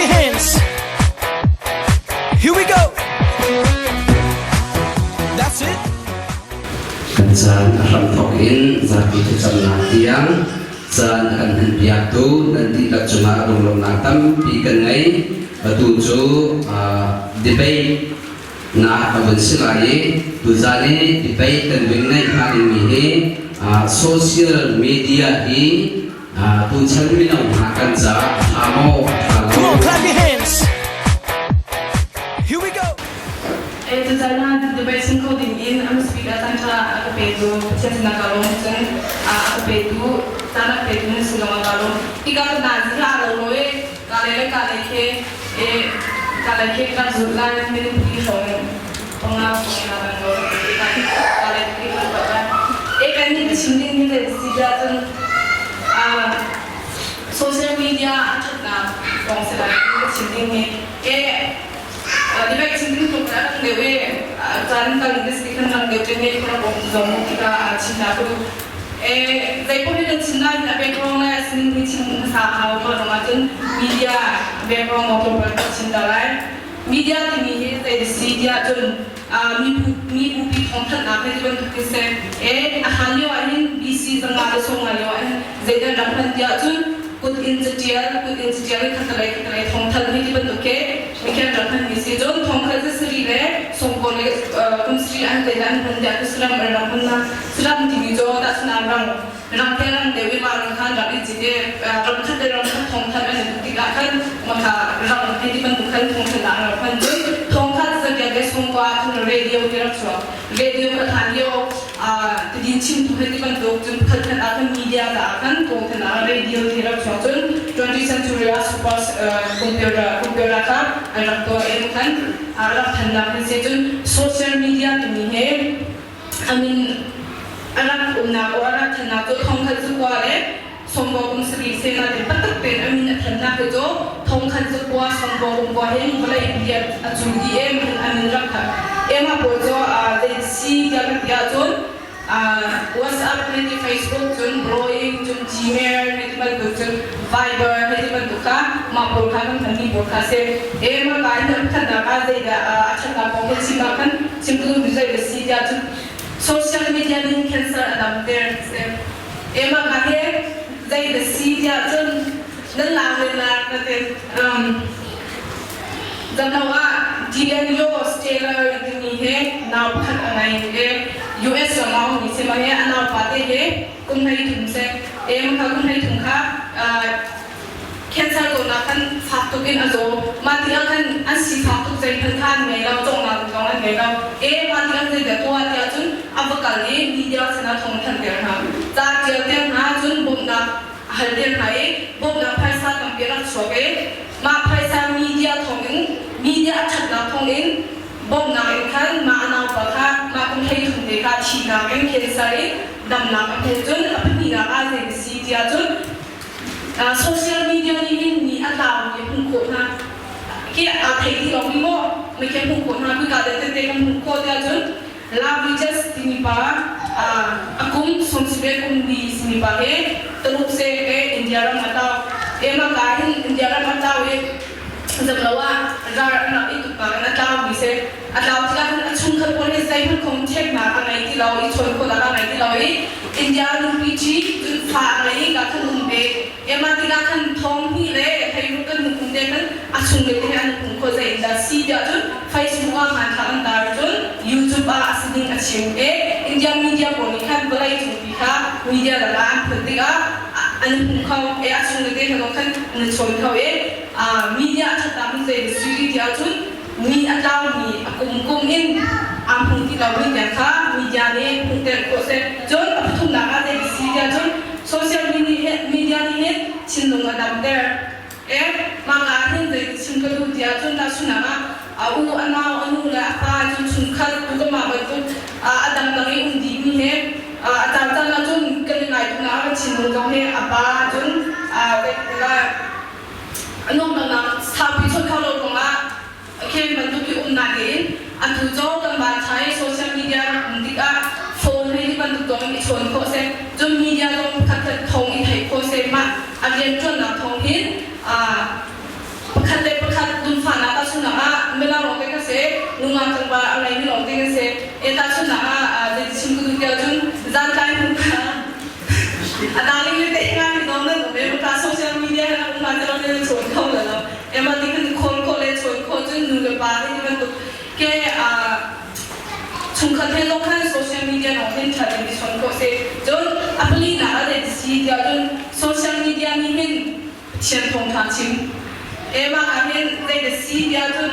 your hands. Here we go. That's it. Kan caan a hramthawk in zapi thlacamnak tiang caan a kan hmanpiaktu nan dihlak cungah lunglawmhnak tampi kan ngei. Atu cu debate nak a vun si lai i tuzaan i debate kan vun ngeih hnga dingmi hi social media hi tuchan mino hna kan caah a ṭha maw a ṭha lo? Come on, clap your hands. Here we go. Tuzaan ah debate chim kho ding in an speaker caan ṭha a ka petu Pathian sinah kaa lawm. Cun a ka petu caan a ka petu nan sin zongah kaa lawm. Hika ka hna zingah aa lo lo i ka le le ka le khi ka le khi kan zulh lai minung pali hrawng in panga hrawng in aa dang lo ka le khi kan tuah lai. Kan nih ka chim ding hi zei si tiah cun social media a ṭhatnak kong si lai ka chim ding hi. Debate chim ding tluk in a rang deuh i caan kal in si khan rang deuh te ne ka rak um zong tikah chim na ka duh. Zei paoh hi kan chim nain a background le sining hi chim hmasa a hau ko ruangah cun media background maw tlawmpal ka chim ta lai. Media timi hi zei a si tiah cun mibupi thawngthanhnak he ti bantuk khi si. A hlan lio ah hin BC 190 lio ah hin zeidah rak hman tiah cun kut in catial kut in catial in khatalei khatalei thongthal hi ti bantuk khi mikhen rak hman mi si. Cun thongthal cu sari le sawmkaw le kum sari an te an hman tiah cu saram an rak hman na saram timi cu tahchunah rang rang te rang deuh i mah rang khan rak i cit i ram khat le ram khat thongthal an i tikah khan maka rang hei ti bantuk khan thongthal ah an rak hman. Cun thongthal catial le sawmkua ah khan radio ti rak chuak. Radio ka hlan lio tidin chimtu hei ti bantuk cun pakhat khat ah khan media caah khan kawngthan ah radio ti rak chuak. Cun 20th century ah super computer computer kha an rak tuah i khan a rak thannak hi si. Cun social media timi hi amin a rak umnak o a rak thannak cu thongkhat cu kua le sawmkua kum sarih sena te taktak tein amin a thannak hi cu thongkhat cu kua sawmkua kum kua hin vawlei pian a cu dih em amin rak khat ema pawl cu zei si tiah kan ti ahcun WhatsApp hei ti, Facebook cun Blowing cun Gmail hei ti bantuk, cun Viber hei ti bantuk kha mah pawl kha kan hmanmi pawl kha si. Ema ka in an khatnak ah zeidah a ṭhatnak kong kan chim ah khan chim tu zei da si tiah cun social media nih cancer a damter si. Emma ka he zei na si tiah cun nan lang men lai na ti. Zamlo ah Dylan Taylor timi he nau pakhat a ngei i US ram ah a ummi si. Mah hi a naupa te hi kum 13 si. Emma kha kum 13 kha Cancer zawtnak khan fak tuk in a zaw. Mah tikah khan an sifak tuk, zeihmanh kha an ngei lo, cawknak zong an ngei lo. E mah tikah zeidah tuah tiah cun a va kal i media sinah thawng a thanter hna. Ca ṭialter hna cun bawmhnak a halter hna i bawmhnak phaisa tampi a rak chuak i mah phaisa media thawngin media a ṭhatnak thawngin bawmhnak in khan mah a naupa kha mah kum 13 te kha thihnak in cancer in damnak a hmuh. Cun a pahnihnak ah zei a si tiah cun Social media nih hin mi a tlaumi a hmuh khawh hna. Khi aa thei ti lo mi maw mi khi a hmuh khawh hna. Kuika le tete kan hmuh khawh tiah cun Laviges timi pa a kum sawmsarih kum li simi pa hi Tuluk se India ram a tau. Ema ka hin India ram a tau i zam lo ah rar an rak i tuk bak in a tlaumi si. A tlau tikah khan a chungkhat pawl nih zeihmanh khom ṭheknak a ngei ti lo i chawn khawhnak a ngei ti lo i India nupi ṭhi cun fa a ngei i ka khan um ve. Emma tikah khan thong hnih le hleiruk kan hung um te khan a chung le te he an hung khawh. Zei in dah si tiah cun Facebook ah hmanthlak an tar, cun YouTube ah a si ding a chim i India media pawl nih khan vawlei cungpi kha media dang ah an phun tikah an hung kho i a chung le te kha zong khan an i chawn kho i media a ṭhatnak hi zei a si tiah cun mi a tlaumi a kumkum in aa hmu ti lomi tiang kha media nih hmuhter khawh seh. Cun a pathumnak ah zei si tiah cun social media nih hin thinlung a damter. E mah ka ah hin zei chim ka duh tiah cun tahchunhnak ah a u, a nau, a nu le a pa cun chungkhat tu ka mah bantuk a dangdang i um dihmi he a caan ah cun kan i ngai tuk nak ah kan thinlung zong hi a pa cun nuamhnak saupi chawnh kho lo ruangah khen bantuk i umnak in atu cu kan vanṭha i social media rak um tikah phone hei ti bantuk zong in i chawn khawh seh, cun media zong pakhatkhat thawng i theih khawh seh. Mah a rianṭuannak thawng hin pakhat le tiah cun social media nih hin Pathian thawngtha chim. E mah ah hin zei dah si tiah cun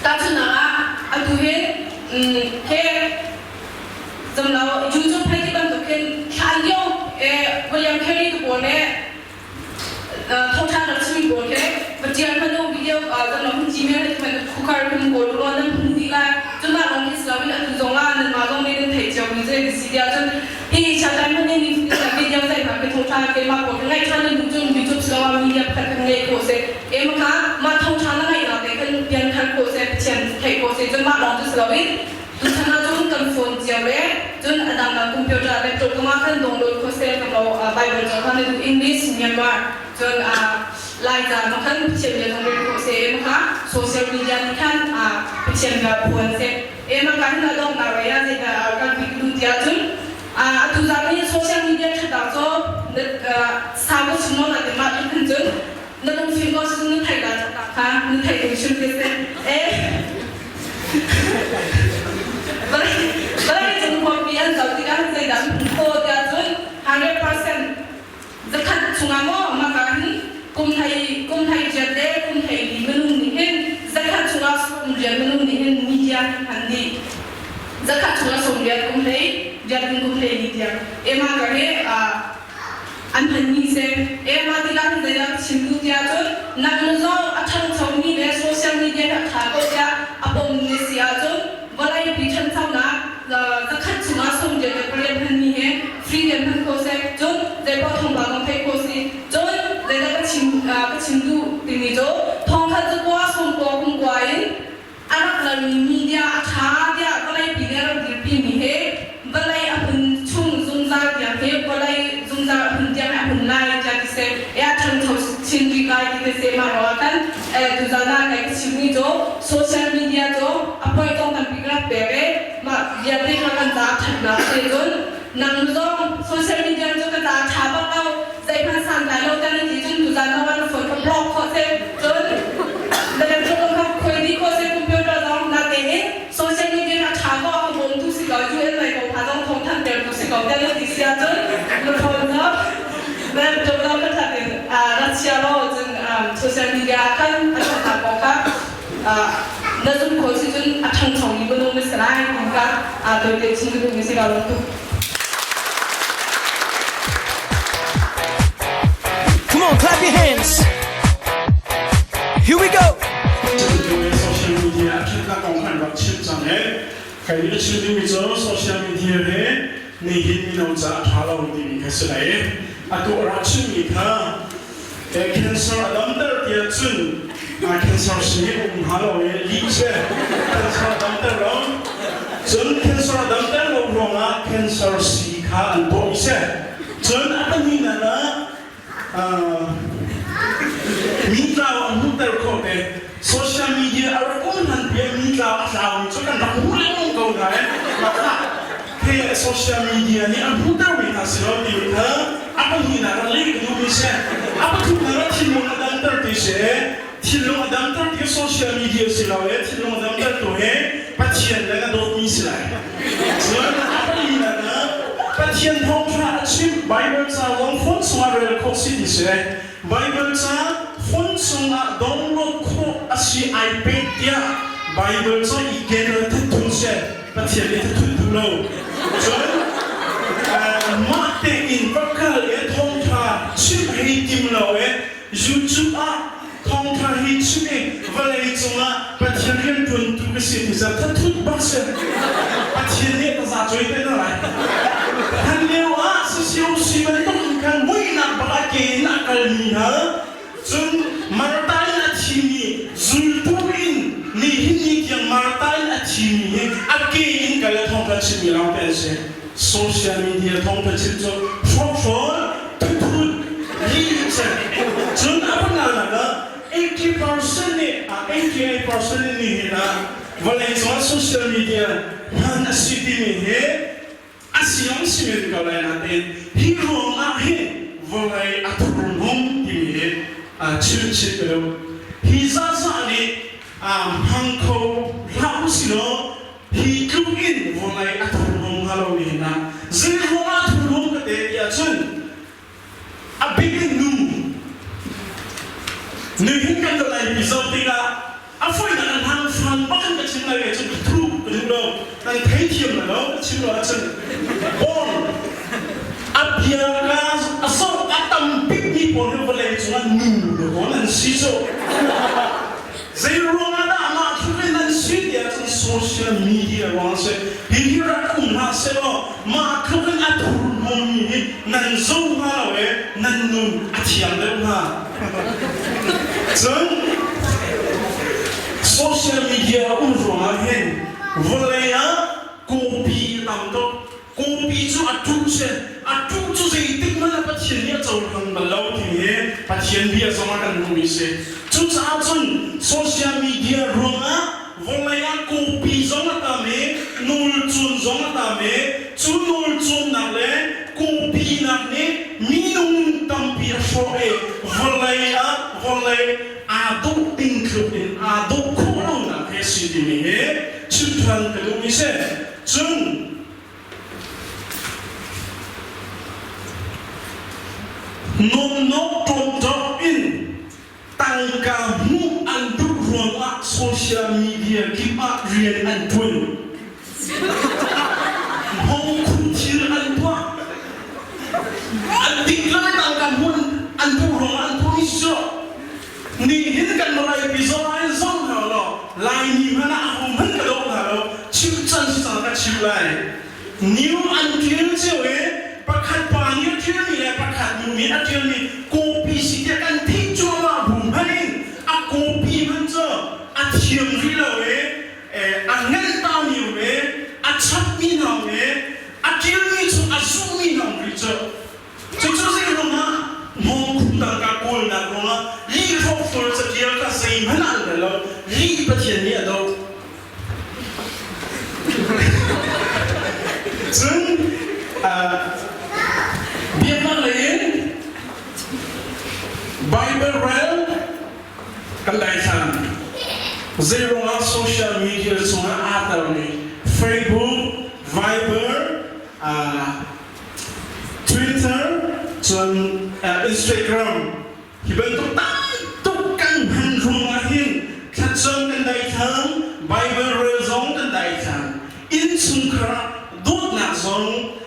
tahchunhnak ah atu hin he zamlo YouTube hei ti bantuk hin thlan lio William Carey te pawl le thawngtha rak chimmi pawl khi va ṭial hmanh u video zamlo hun Gmail hei ti hmanh khukar hun kawl u law nan hmu dih lai. Cumah lawng khi si loin atu zong ah nanmah zong nih nan theih ciomi cu zei si tiah cun hi Shatan hmanh nih video zei hmanh khi thawngtha keimah pawl khi ngaih ṭhan nan duh cun YouTube siloah media pakhat khan ngeih khawh si. Ema kha mah thawngtha na ngaihnak te khan pian khan khawh seh Pathian theih khawh si cun mah lawng cu si loin tuchan ah cun kan phone cio le cun a dangdang computer laptop zongah khan download khawh seh kan lo Bible zong kha na duh English Myanmar cun Laica ma khan Pathian bia zong rel khawh seh ema kha social media nih khan Pathian bia phuan seh ema ka hin a donghnak lei ah zeidah kan bik lu tiah cun atu zan hi social media ṭhatnak cu sau ka chim lo nain mah tluk hin cun na lungfim ko si na theih dah cakak kha na theih ding hrim ti si eh vawlei cung huampi an zoh tikah zeidah an hmuh kho tiah cun 100% zakhat chungah maw maka hin kum hlei kum hlei riat le kum hlei li minung nih hin zakhat chungah sum riat minung nih hin media hi hman dih zakhat chungah sum riat kum hlei riat in kum hlei li tiang ema ka he an hmanmi si. Ema tikah hin zeidah ka chim duh tiah cun nang zong a ṭhangchomi le social media hi a ṭha ko tiah a pommi na si ahcun vawleipi ṭhanchonak zakhat chungah 78 hmanmi he free tein hman kho seh. Cun zeipoah thawngpang zong theih khawh si. Cun zeidah ka chim ka chim duh timi cu thongkhat zakua sawmkua kum kua in a rak lalmi media a ṭha tiah vawleipi nih a rak dirpimi hi vawlei a hun chung zungzal tiang hi vawlei zungzal a hun tiang hi a hun lai tiah ti seh e a ṭhangcho chin rih lai ti te seh mah ruangah khan tuzan ah kai ka chimmi cu social media cu a poi kong tampi ka rak pek i mah vialte kha kan caah ṭhatnak a si cun nang zong social media cu ka caah ṭha bak lo zeihmanh santlai lo tan ti cun tuzan zong ah na phone kha block khawh seh cun na laptop zong kha khuai dih khawh seh computer zong na tein social media a ṭha ko a bawmtu si ko UN lei ko hna zong thawngthanh tertu si ko tiah na ti si ahcun na phone zong na laptop zong kha ṭhat in rak chia law cun social media ah khan a ṭhatnak kong kha na zumh khawh si cun a ṭhangchomi minung na si lai ti kha tawite chim ka duhmi si ko lo. Come on, clap your hands. Here we go. Social media ṭhatnak kong khan rak chim cang he kai nih a chim dingmi cu social media he nihin mino ca a ṭha lo timi kha si lai atu a rak chimmi kha cancer a damter tiah cun cancer si hi um hnga lo i lih si cancer a damter lo cun cancer a damter lo ruangah cancer si kha an tuah mi si cun a pahnihnak ah mi tlau an hmuhter khawh te social media a rak um hlan pi mi tlau a tlau mi cu kan rak hmuh lengmang ko hna he social media nih an hmuhtermi hna si lo ti kha a pahnihnak ah leh ka duhmi si. A pathumnak ah thinlung a damter ti si. Thinlung a damter ti social media si lo e thinlung a damter tu he Pathian le na dawtmi si lai. Cun a palinak ah Pathian thawngṭha a chim Bible ca zong phone chungah rel khawh si ti si. Bible ca phone chungah download khawh a si ai pek tiah Bible ca i ken le thatthun si. Pathian nih thathut duh lo. Cun mah tein va kal i thawngṭha chim hei tim lo i YouTube ah thawngṭha hi chim i vawlei cungah Pathian rianṭuantu ka si ti cu thathut bak si. Pathian nih taza cuai te na lai. Hlan lio ah CCOC bantuk in khan muihnak bak ah ke in a kalmi hna Cun Martha in a thimi zultu in nihin ni tiang Martha in a thimi hi a ke in kal le thawngṭha chimmi lawngte an si. Social media thawngṭha chim cu hrawkhrol, thuthut, lih si. Cun a pananak ah 80% nih 88% nih nihin ah vawleicung ah social media hman a si timi hi a siang simen ko lai nain hi ruangah hin vawlei a thurhnawm timi hi chim chih ka duh. Hi zahzah nih hmang kho hlah u silaw hi tluk in vawlei a thurhnawm hnga lo ni hna. Zei ruangah a thurhnawm ka te ti ahcun. A bik in nu. Nihin kan vawlei zoh tikah a fawinak an hang fan bak in ka chim lai ve cun thu ka duh lo. Nan theithiam na lo ka chim lo ahcun Paul a bia ka a zoh a tam bikmi pawl hi vawlei cungah nu le an si cu. Zei ruangah dah mah tluk in nan si ti ahcun social media ruang a si. Hihi rak um hlah sehlaw mah tluk in a thurhnawmmi hi nan zo hnga lo i nan nun a thiang deuh hnga. Cun social media a um ruangah hin vawlei ah kawpi a tam tuk. Kawpi cu a ṭuh si. A ṭuh cu zeitik hmanh ah Pathian nih a cohlang bal lo timi hi Pathian bia zong ah kan hmuhmi a si. Cucaah cun social media ruangah vawlei ah kawpi zong a tam i nawlcawn zong a tam i cu nawlcawnnak le kawpinak nih minung tampi a hrawh i vawlei ah vawlei aa dawh ding tluk in aa dawh khawh lonak hi a si timi hi chimṭhan ka duhmi si. Cun nawmnok ṭawmṭawm in tangka hmuh an duh ruangah social media kip ah rian an ṭuan. Hmawngkhun thil an tuah. An dik lo i tangka hmuh an duh ruangah an tuahmi si cu. Nihin kan Malay zong ah zong hna law Laimi hmanh ah aho hmanh ka dawh hna lo chim can si cang ka chim lai. New an ṭial cio i pakhat pa nih a ṭialmi le pakhat nu nih a ṭialmi copy si tiah kan theih cuahmah bu hmanh in a copy hmanh cu a thiam rih lo i a ngeih tami um i a chapmi hna um i a ṭialmi chung a zummi hna um rih cu. Cucu zeiruangah hmawngkhum tangka kawlnak ruangah lih hrawkhrol catial kha zeihmanh ah an rel lo. Lih Pathian nih a doh. Cun biaknak lei in Bible rel kan daithlan. Zeiruangah social media chungah aa telmi Facebook, Viber, Twitter cun Instagram hi bantuk tamtuk kan hman ruangah hin thlacam kan daithlang, Bible rel zong kan daithlang, innchungkhar ah dawtnak zong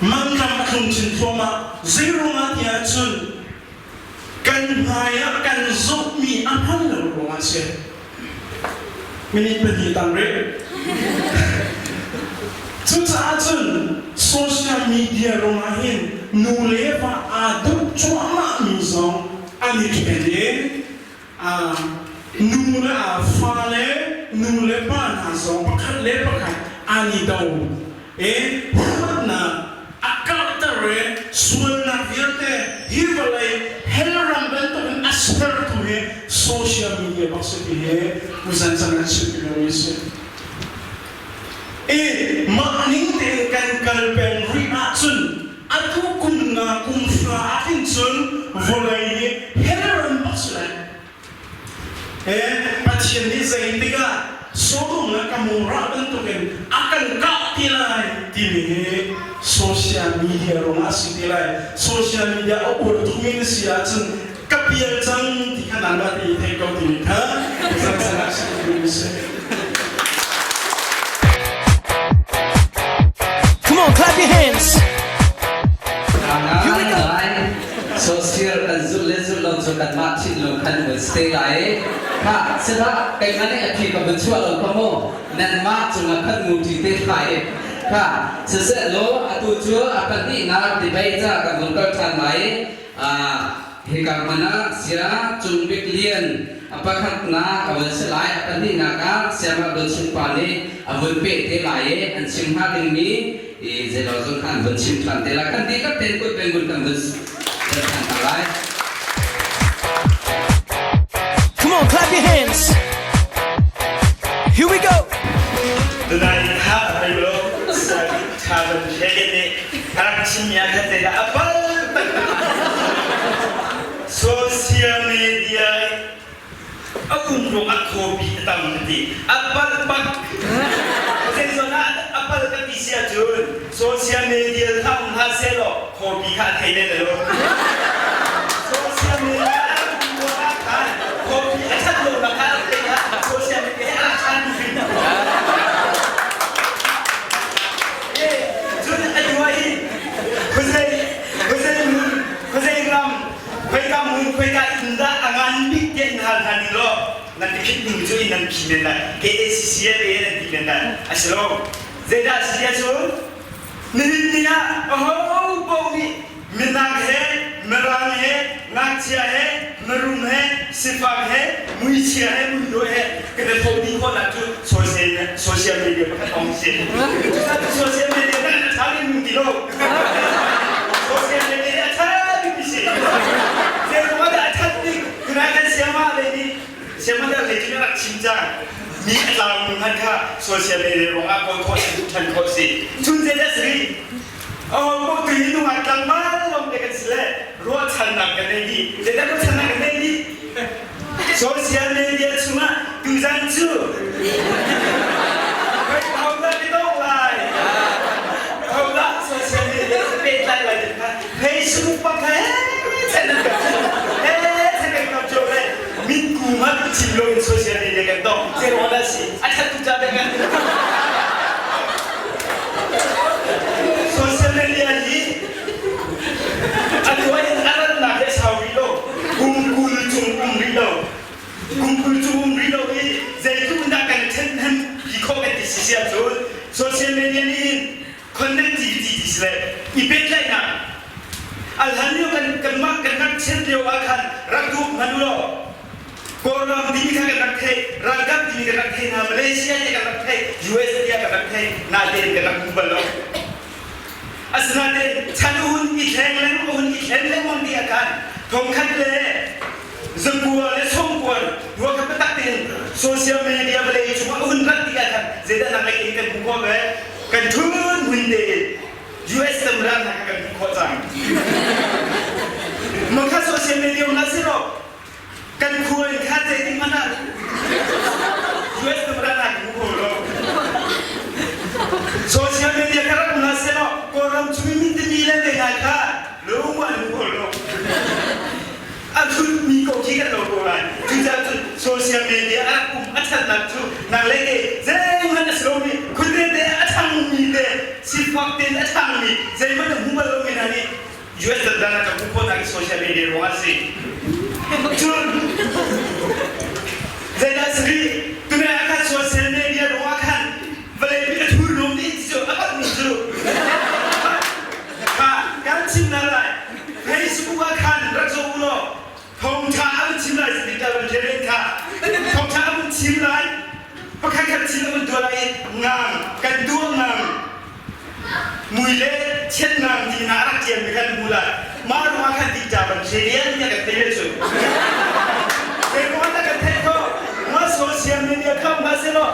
mangṭam a tlung chin thluahmah. Zei ruangah tiah cun kan hmai ah kan zohmi a hman lo ruangah a si. Minute pahnih tang rih. Cucaah cun social media ruangah hin nu le va aa duh cuahmahmi zong an i ṭhen i nu le fale nu le pa hna zong pakhat le pakhat an i do i huatnak a karhter i sualnak vialte hi vawlei hell ram bantukin a sertu hi social media bak si ti hi tuzan cang an chim lomi si. I mah ning tein kan kal peng rih ahcun atu kum nga kum hra ah hin cun vawlei hi hell ram bak si lai. Pathian nih zeitik ah Sodom le Gomorrah bantukin a kan kah ti lai timi hi social media ruangah a si ti lai. Social media a uar tukmi na si ahcun ka pial cang ti kha nangmah te i thei ko timi kha zangzang ah si timi si. Come on, clap your hands. Here we go. Social kan zulh le zulh lo cu kanmah thinlung khan vun stay lai. Kha sila keimah nih a phi ka vun chuah lo kha mu nanmah cungah khan muṭi te thlai i kha siseh law atu cu a pahnihnak debate ca kan vun kal ṭhan lai. Hika hman ah Sia Cung Bik Lian a pakhatnak a vun si lai. A pahnihnak ah Siamah Dawt Chin pa nih a vun peh te lai i an chim hnga dingmi i zeilaw zong kha an vun chim ṭhan te lai. Kan dihlak tein kut bengun kan vun ṭhan hna lai. Come on, clap your hands. Here we go. Tunai kha ai lo tha ban hege ne rak chim ya kha te da apal social media a um ruang a copy a tam ka ti a pal bak zeizon ah a pal ka ti si ahcun social media kha um hlah seh law copy kha a thei men lo. khoika inn dah a ngan bik tiah in hal hna ning law nan ka khit ning cu in nan phi men lai. KACCLA nan ti men lai. A si lo. Zeidah a si tiah cun nihin ni ah aho paoh nih minak he, mirang he, ngakchia he, mirum he, sifak he, muichia he, muidawh he kan i tho dih khawhnak cu social social media pakhat lawng si. Social media kan a ṭha ding ti lo. Social media a ṭha bik mi si. Zeiruang ah dah a ṭhat bik? Tunai kan siamah lei nih siamah dah lei cu rak chim cang. Mi a tlau mi hmanh kha social media ruangah kawl khawh si, ṭhan khawh si. Cun zeidah si rih? Aho tu hi nungak tlangval lawng te kan si le ruahchannak kan nei dih. Zeidah ruahchannak kan nei dih? Social media chungah tuzan cu hodah ka dawh lai? Hodah social media ka pehtlai lai ti kha Facebook pakhat he nan kan he kan kan jo le mitku hmanh chim loin social media kan dawh. Zei ruang dah si? A that tuk ca kan Social media hi a tuah in a rannak hi a sau rih lo. Kum 20 cung um rih lo. Kum 20 cung um rih lo i zeitluk in dah kan ṭhenhnem pi khawh kan ti si si ahcun social media nih hin connectivity ti si le i pehtlaihnak a hlan lio kan kanmah kan ngakchiat lio ah khan rak duh hmanh u law Kawlram timi kha kan rak theih, ralkap timi kan rak theih hna, Malaysia ti kan rak theih, US tiah kan rak theih, natein kan rak hmu bal lo. Asinain chan hun i thleng lengmang hun i thlen lengmang ti ah khan thongkhat le zakua le sawmkuan ruah kha biatak tein social media vawlei cungah a hun rat ti ah khan zeidah nang le kei kan hmuh khawh ve? Kan thun hun tein US tamra hna kha kan hmuh khawh cang. Makha social media hna si lo Kan khua in kha zeitik hmanh ah US tumrat ah kan hmu lo. Social media kha rak hna selaw Kawlram chung in timi le ve hna kha lung an hmu lo. A thut mi ko khi kan lo ko lai. Cucaah cun social media a rak um a thatnak cu nang le ke zeihmanh a si lomi khuate te a thangmi te sifak tein a thangmi zeihmanh a hmu bal lomi hna nih US dangdang ah ka hmuh khawhnak i social media ruangah a si. Cun zeidah a si rih? Tunai ah khan social media ruangah khan vawlei pi a thurhnawm dih ti cu a palhmi cu kha kan chim hna lai. Facebook ah khan rak zoh u law thawngṭha a van chim lai speaker van ṭhen kha thawngṭha a vun chim lai pakhat khat chim a vun tuah lai i ngang kan tuah ngang Mui le chiatnak ti hna a rak ṭialmi kha an hmu lai. Mah ruangah khan tica ban ṭhian tiah kan theih ve cu. Zeiruangah dah kan theih khawh? Mah social media kha hna sehlaw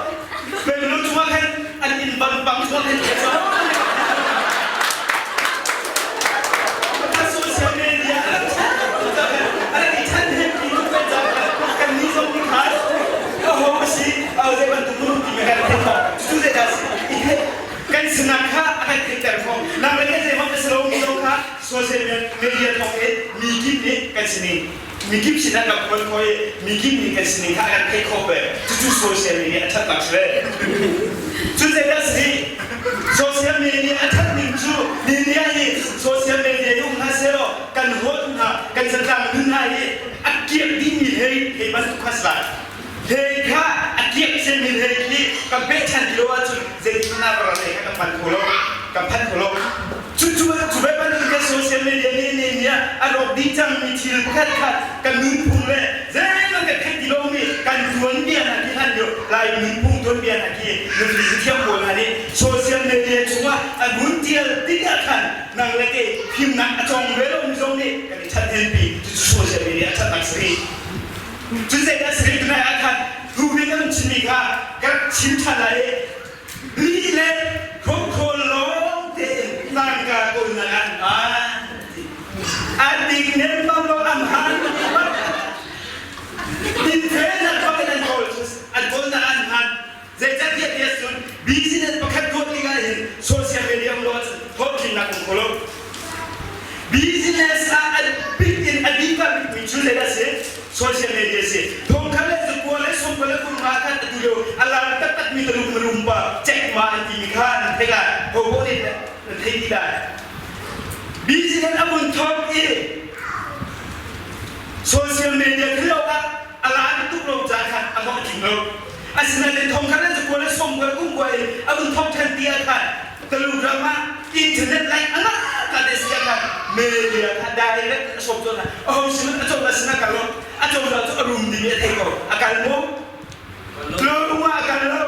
penglo cungah khan an inn ban pang cungah khan ṭial cang. Social media a rak ṭhan a rak i ṭhan hemmi tuk ve caah kan nih zong nih khan a ho a si, zei bantuk minung ti kan theih khawh. Cucu zeidah a si? I theih kan sinak kha a kan theihter khawh. Nang le kei zeihmanh ka si lomi zong kha social media thawng in mi kip nih kan sining mi kip sinah kan phuan khawh i mi kip nih kan sining kha a kan theih khawh ve. Cucu social media a ṭhatnak si ve. Cu zeidah si? Social media a ṭhat ning cu media hi social media hi um hna sehlaw kan huat hna, kan zatlang nun hna hi a kiak dihmi hei hei bantuk kha si lai. Hlei kha a kiak ciami hlei khi kan pehchan ti lo ahcun zeitin hmanh ah ral lei kha kan phan kho lo kan phan kho lo. Cucu cu ve bantuk kan social media nih nih nih ah a rawk dih cangmi thil pakhat khat kan nunphung le zeihmanh kan theih ti lomi kan tuanbia hna khi hlan lio Lai nunphung tuanbia hna khi nunphung thiam pawl hna nih social media chungah an hun tial tik ah khan nang le kei fimnak a cawng ve lomi zong nih kan i ṭhathnenpi cucu social media a ṭhatnak si rih. Cun zeidah si rih tunai ah khan Rubin an chimmi kha ka rak chim ṭhan lai i li le khawkhawl lawng tein tangka kawlnak ah an hman. A dik nemmam lo an hman Dinfelnak bak in an kawl an kawlnak ah an hman. Zeicahtiah ti ahcun business pakhat tuah tikah hin social media um lo ahcun hlawhtlinnak um kho lo. Business ah a bik in a bika bikmi cu zeidah a si? Social media a si. Thongkhat le zakua le sawmkua le 50 khan atu lio a lar taktakmi Tuluk mirum pa Jack Ma an timi kha nan theih lai. Hoho nih nan thei ti lai. Business a mun thawk i social zum lo. Asinain thong khat le zakua le sawm kua le kum kua in a vun thawk ṭhan ti ah khan Tuluk ram ah internet line a ngah ka te si ah khan media kha direct a sawm tawn hna. Aho sin a cawm sin a kal lo. A cozah cu a rum ding i a thei ko. A kal maw? Tlung ah a kal lo.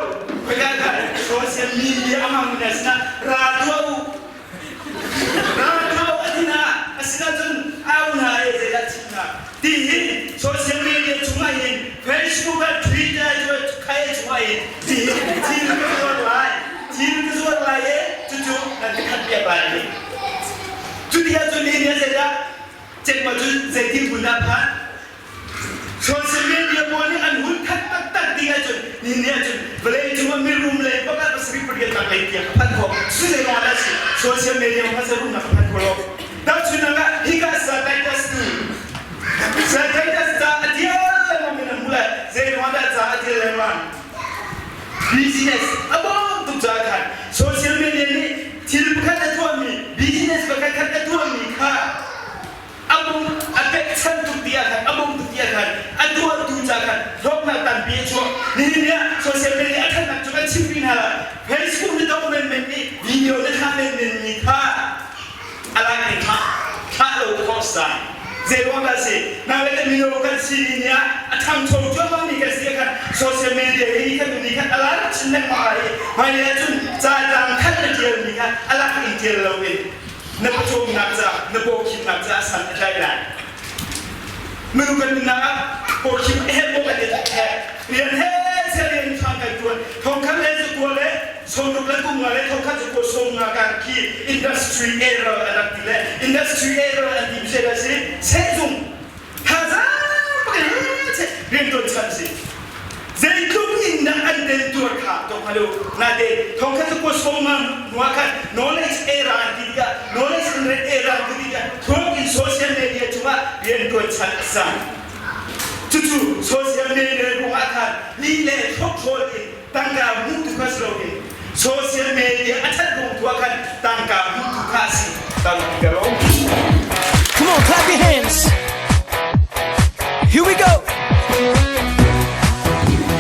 Khoika khan social media a hmang mi hna sinah ra tuah u. Ra tuah u a ti hna. Asinain au hna i zeidah chim hna. Ti hin social media chungah hin Facebook ah Twitter cu khai chungah hin ti hin thil ka zuar lai. Thil ka zuar lai i cucu nan ka khat piak lai ti. Cuti ahcun nihin ni ah zeidah Cekma cu zeitin hmun dah phan? Social media pawl nih an hun khat taktak ti ahcun nihin ni ahcun vawlei cung ah mirum le pakhat pasarih pariat nak lei tiang a phan khawh. Cu zei ruangah dah si? Social media kha sa rumnak a phan kho lo. Tahchunhnak ah hika sa Titus tu sa Titus ca a tial lengmang in a hmu lai. Zei ruangah dah ca a tial lengmang? Business a bawm tuk caah khan social media nih thil pakhat a tuahmi business pakhat khat a tuahmi kha a bawm a pekchanh tuk ti ah khan a bawm tuk ti ah khan a tuahtu ca khan hlawknak tampi a chuak. Nihin ni ah social media a ṭhatnak cu kan chim rih hna lai. Facebook na doh menmen i video na thlah menmen mi kha a lak in thlah thlah lo khawh sai. Zei ruang dah si? Nang le kan mino kan si ni ni ah a ṭhangcho cuahmah mi kan si ah khan social media hi kan ni khan a lar chin lengmang ai i hmailei ah cun ca tlang khat na ṭial mi kha a lak in ṭial lo in na pawcawmnak ca na pawkhimnak ca san a tlai lai. Minung kan nunnak ah pawkhim a herh bawk an i herh. Rian he sia rian ṭha kan ṭuan. Thongkhat le zakua le sawmruk le kum nga le thongkhat zakua sawm nga kan khi industry error an rak ti le industry error an ti mi a si sehzung thazaang bak in rianṭuan chan si. Zeitluk in dah an tel tuar kha to hngal u. Natein thongkhat zakua sawm nga hnuah khan knowledge era an ti tikah knowledge era an ti tikah thuk in social media cungah rianṭuan chan a sang. Cucu social media ruangah khan lih le thawkṭhawl in tangka hmuhtu kha si loin social media a ṭhat ruang tu ah khan tangka hmuhtu kha a si. Tangka lo. Come on, clap your hands. Here we go.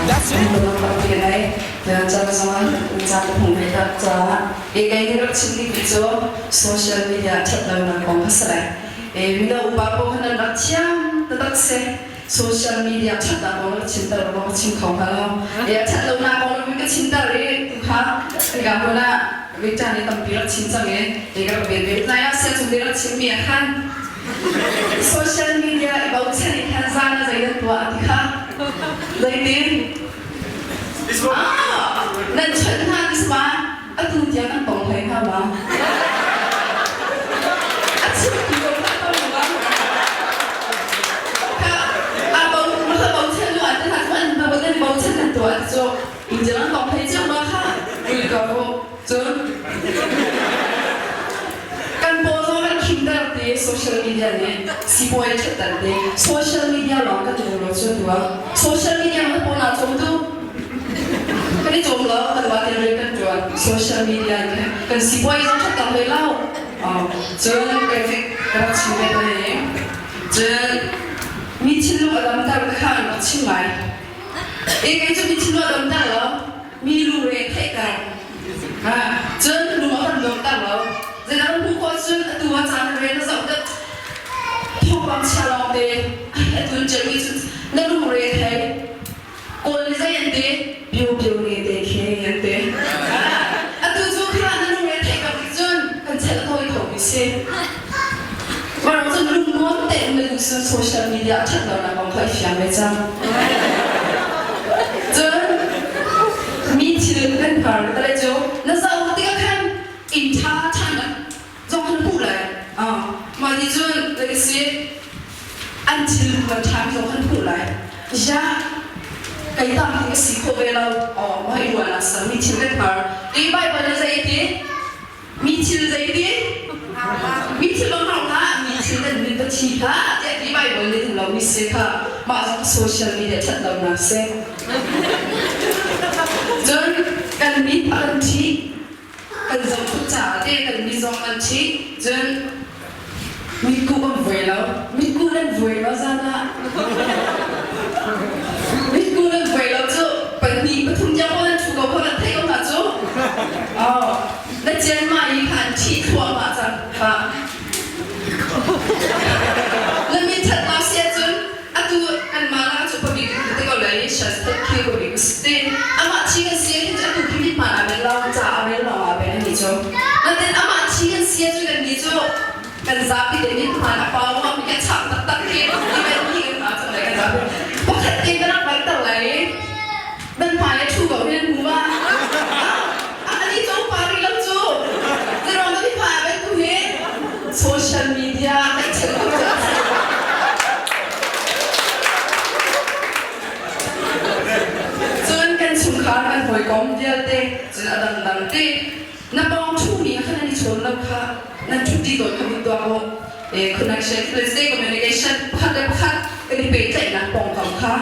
That's it. Social media ṭhat lonak kong kha si lai. Mino upa pawl kha nan rak thiam taktak si. Social media ṭhatnak kong na chim ter maw ka chim kho hnga lo. E a ṭhat lonak kong na ka chim ter i tu kha hika hmun ah Victor nih tampi rak chim cang i e ka rak ven ve. Nai ah siangchung nih rak chimmi ah khan social media i bochan i khan zan ah zei nan tuah ti kha zeitin ah nan chawnh hna ti sama atu tiang an tong hlei hnga ma? A chim tu ko kha tong ma? Kha a bo ma kha bochan lu an hna cu an ba nan bochan nan tuah ti cu tu tiang an tong hlei cio ma kha ui ko cun kan paw zong kan khimter ti social media nih sipuai a ṭhatter ti social media lawng kan rel lo cu tu ah social media na paw naa cawm tu Kan i cawm lo, kan mah tein rian kan ṭuan. Social media in kan sipuai zong ṭhatter hlei lo. Cun graphic ka rak chim ve te. Cun mi thinlung a damter kha an rak chim ngai. E kei cu mi thinlung a damter lo, mi lungre theihter. Ha, cun lung a kan nuamter lo. Zeidah kan hmuh khawh cun atu ah caan rian na zoh deuh thawngpang chia lawng te atu in ṭialmi cu na lungre thei. Kawl nih zei an ti? Pio pio ne te khe an ti. Atu cu kha na lungre theih ko tik cun kan chelh a tawi khomi si. Varang cun lungnuam tein na duh cun social media a ṭhat lonak kong kha i fiang ve cang. Cun mi thil kan hngar ka le cu na zoh tikah khan inn ṭha ṭha na zong khan hmuh lai. Mah nih cun ka si an thil kan ṭhan zong kan hmuh lai. Ya kai tam ti ka si khawh ve lo. Aw mah i ruahnak sang mi thil kan hngar. Ti Bible nih zei ti? Mi thil zei ti? Mi thil bang hau hlah, mi thil nan min va thi hlah tiah ti Bible nih lo mi si kha mah zong social media ṭhat lonak si. Cun kan mit a kan ṭhih. Kan zoh tuk caah te kan mi zong an ṭhi. Cun mitkuh kan vuai lo. Mitkuh nan vuai lo zan ah. Mitkuh nan vuai lo cu. Cianmai i kha an ṭhih thluahmah cang kha. Na min ṭhat lo si ahcun atu kanmah lakah cu pabik kan ti ko lai i Shastat khi pabik a si ti. Amah ṭhi kan si ahhin cu atu khi mit hmaan aa bel lo, ca a rel lawng aa bel anih cu. Natin amah ṭhi kan si ahcun kannih cu kan zapi te mit hmaan a pau ma mi a chak taktak khi ti kan hi kan hna cang lai kan zapi. Pakhat te ka rak langhter lai i nan hmai a ṭhu ko hi nan hmu ma? Ani cu upa rih lo cu. Zeruang dah mipa ah kan tu hi social media ngaihchiat tuk cu a si. Cun kan chungkhar kan hawikom vialte cun a dangdang te na pawng ṭhumi kha nan i chawn lo kha nan ṭhutṭi tawn kha vun tuak u. Connection, let's say communication pakhat le pakhat kan i pehtlaihnak pawngkam kha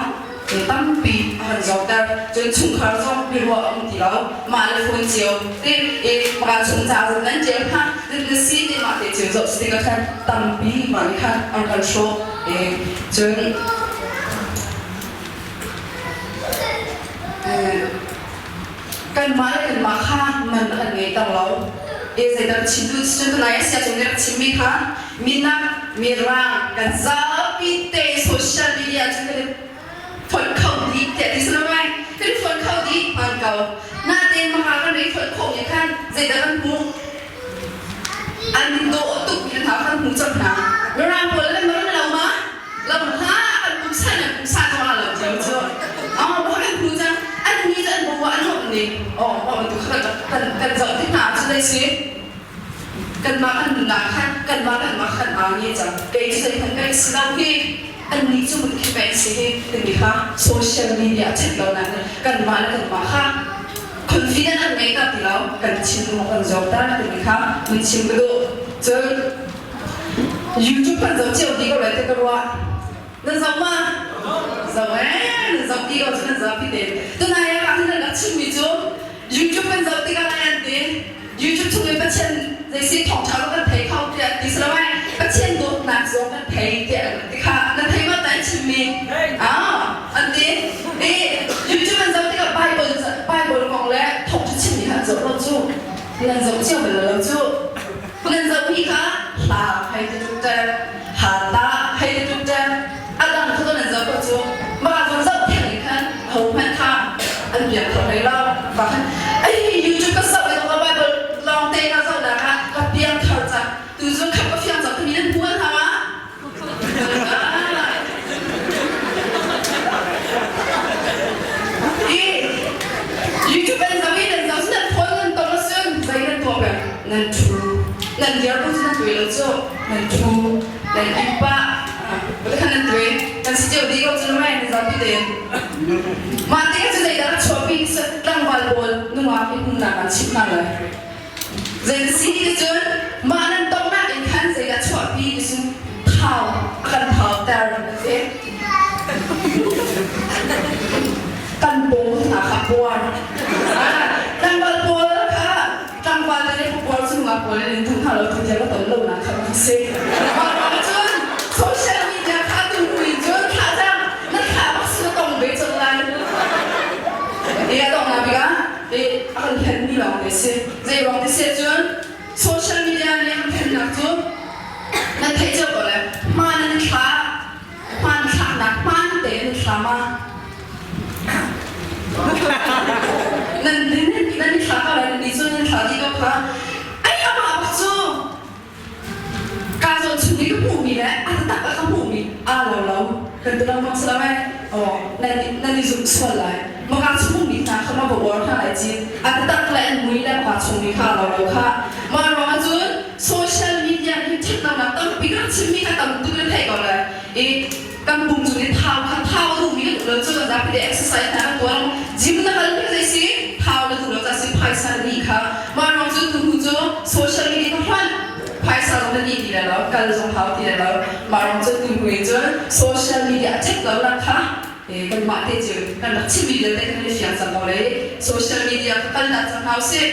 tampi a kan zorter. Cun chungkhar zong biaruah a um ti lo. Mah le phone cio te e maka chung ca zong nan ṭial kha na si te mah te cio zoh si tikah khan tampi mah nih khan an kan hrawh. E cun kanmah le kanmah kha man a kan ngeiter lo. E zeidah chim duh cun tunai a sia cung nih rak chimmi kha minak mirang kan zapi te social media cun kan i fonh kho dih tiah ti si lo mai kan i fonh kho dih hmaan ko natein maka kan i fonh khawh mi khan zeidah kan hmuh an dawh tuk mi hna kan hmu cang hna mirang pawl le maran lo ma lo hna kan pumsa nan pumsa zong ah lo cio cu oh ba kan hmu cang an ni cu an bo an nuamh ning oh ba bantuk kha kan kan zoh tik hna cu dei si kanmah kan nunnak khan kanmah kanmah khan aa nge cang kei cu zeihmanh ka si lo hi annih cu mun khi peng si hi timi kha social media chet lo nak kanmah le kanmah kha confident an ngei ta ti lo kan chim kan zawk ta timi kha mun chim ka duh cun YouTube kan zoh cio ti ko lai te ka ruah nan zoh ma zoh eh nan zoh ti ko cu nan zapi te tunai ah hin nan rak chimmi cu YouTube kan zoh tikah lai an ti YouTube chung in Pathian zeisi thawngṭha zong kan thei kho tiah ti si lo ai Pathian dawtnak zong kan thei tiah an ti kha na thei ma ta chimmi ah an ti i YouTube kan zoh tikah Bible Bible kong le thawngṭha chimmi kha an zoh lo cu nan zoh cio bal lo cu nan zohmi kha hla hei ti tuk ter ha ta hei ti tuk ter a dang kha nan zoh ko cu mah zong zoh theng in khan ho hmanh kha an biak kho hlei lo fa khan ai YouTube ka zoh i ka Bible lawng te ka zoh nak ah ka piang thar cang tu cu khap ka fiang cang timi nan hmu an hau ah I YouTube an zoh i nan zoh nan phone nan tong ahcun zei nan tuah peng nan ṭhu nan dir bu cu nan tuai lo cu nan ṭhu nan ip pah khan nan tuai nan si cio dih ko cu mei nan zapi tein mah te cu zeidah a chuahpi tlangval pawl nungak hi hmuhnak an chimh hna lai Zei si ti cun mah nan tongnak in khan zeidah chuahpi ti cun thau a kan thauter a si. Kan paw hna kha puar. Tlangval pawl kha tlangval le pawl cu nungak pawl in duh hna lo tu tiang ka ton lo nak kha a si. Mah ruang cun social media kha tu in cun thlah cang na thlah bak si na tong ve colh lai. E a donghnak bik ah i a kan hlenmi lawng te si. Zei ruang ti si ahcun social media nih a kan hlennak cu nan theih cio ko le hmaan in thla hmaan thlaknak hmaan tein thla ma nan nan thla ko lai ni cu nan thla dih ko kha ai amah bak cu Kaa zawn chung i ka hmuhmi le a taktak ah ka hmuhmi aa lo lo. Kan ti lengmang si lo eh. Aw, nan nan i zumh sual lai. Maka chung hmuhmi hna kha ma va uar hna lai ci. A taktak le an mui le maka chungmi kha aa lo lo kha. Mah ruangah cun social media hi ṭhatlonak tampi kan chimmi kha tam tuk in theih ko lai. I kan pum cung i thau kha thau a duhmi kan um lo cu kan zapi te exercise hna kan tuah gym na kal mi zei si thau na duh lo ca si phaisa na nih kha mah ruang cu tu hnu cu social media ka hman phaisa zong na nih ti le lo kal zong hau ti le lo mah ruang cu tu hnu in cun social media a check lo nak kha kan mah te cu kan rak chimmi vialte kan i fiang cang ko le social media ka kal nak cang hna usih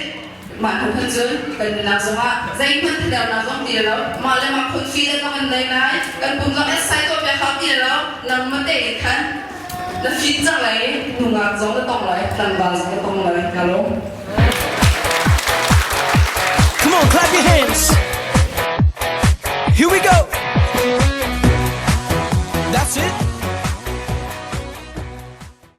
Mah hnu khan cun kan nunnak zongah zeihmanh thadernak zong ti lo, mah le mah confident zong kan nei lai, kan pum zong exercise tuah piak hau ti lo, nangmah tein khan na fit cang lai i nungak zong na tong lai, tlangval zong na tong lai. Ka lawm. That's it.